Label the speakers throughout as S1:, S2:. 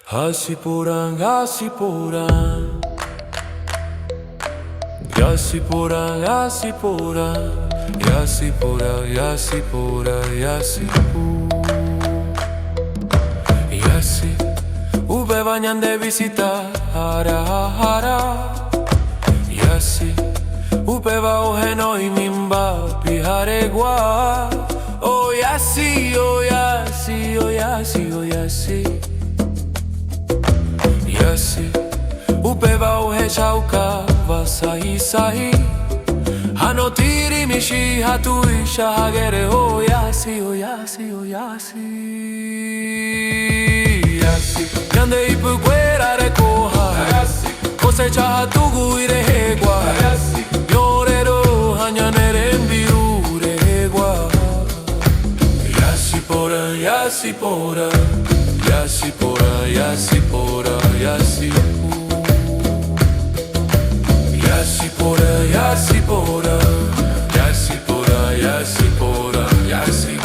S1: Hasy porã, hasy porã, Hasy porã, hasy porã, Hasy porã, hasy porã, hasy Hasy upéva ñande visita ára ha ára. Hasy upéva ohenói mymba pyharegua. Oh jasy, oh jasy, oh jasy, oh jasy. Jasy upéva ohechaukáva sa'i sa'i ha notĩri michĩ ha tuicha haguére. Oh jasy, oh jasy, oh jasy. Jasy ñande ypykuéra rekoha cosecha ha tuguy rehegua ñorero ha ñane rembi'u rehegua. Jasy porã, jasy porã, jasy porã, jasy porã, jasy Jasy porã, jasy porã, jasy porã, jasy porã, jasy.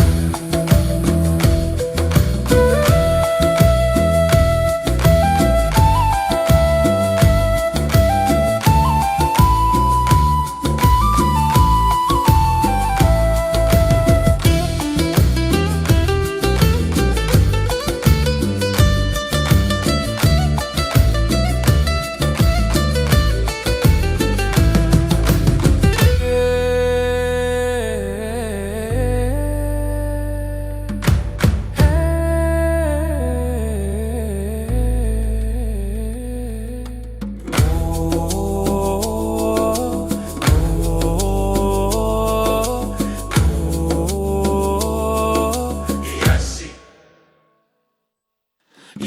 S1: Jasy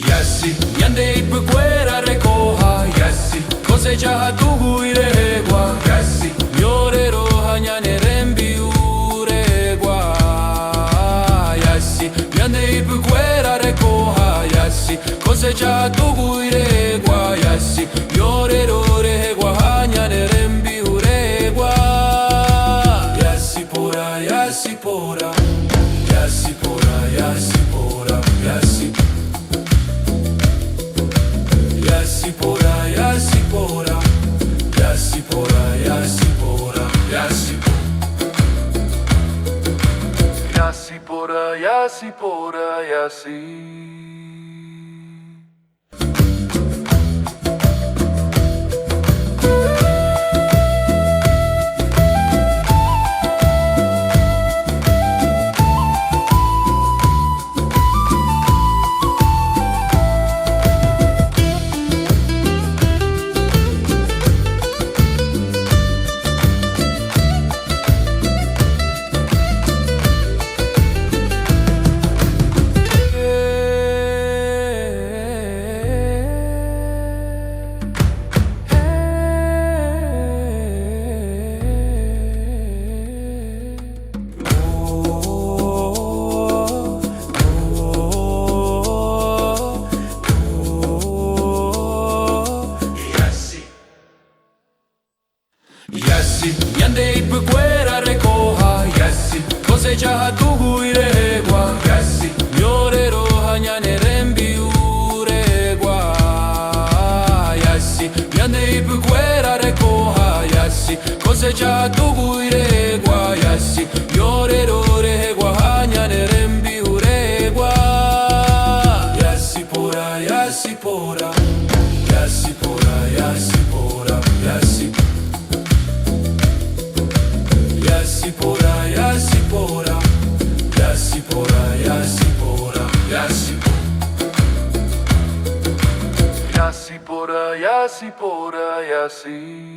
S1: Jasy ñande ypykuéra rekoha Jasy cosecha ha tuguy rehegua Jasy ñorero ha ñane rembi'u rehegua Jasy ñande ypykuéra rekoha Jasy cosecha ha tuguy rehegua Jasy ñorero rehegua ha ñane rembi'u rehegua Jasy porã, jasy porã, jasy porã, jasy porã, jasy Jasy porã, jasy porã, jasy porã, jasy porã, jasy Jasy porã, jasy porã, jasy. Jasy Jasy ñande ypykuéra rekoha Jasy cosecha ha tuguy rehegua Jasy ñorero ha ñane rembi'u rehegua Jasy ñande ypykuéra rekoha Jasy cosecha ha tuguy rehegua Jasy ñorero rehegua ha ñane rembi'u rehegua Jasy porã, jasy porã, jasy porã, jasy porã, jasy Jasy porã, jasy porã, jasy porã, jasy porã, jasy Jasy porã, jasy porã, jasy.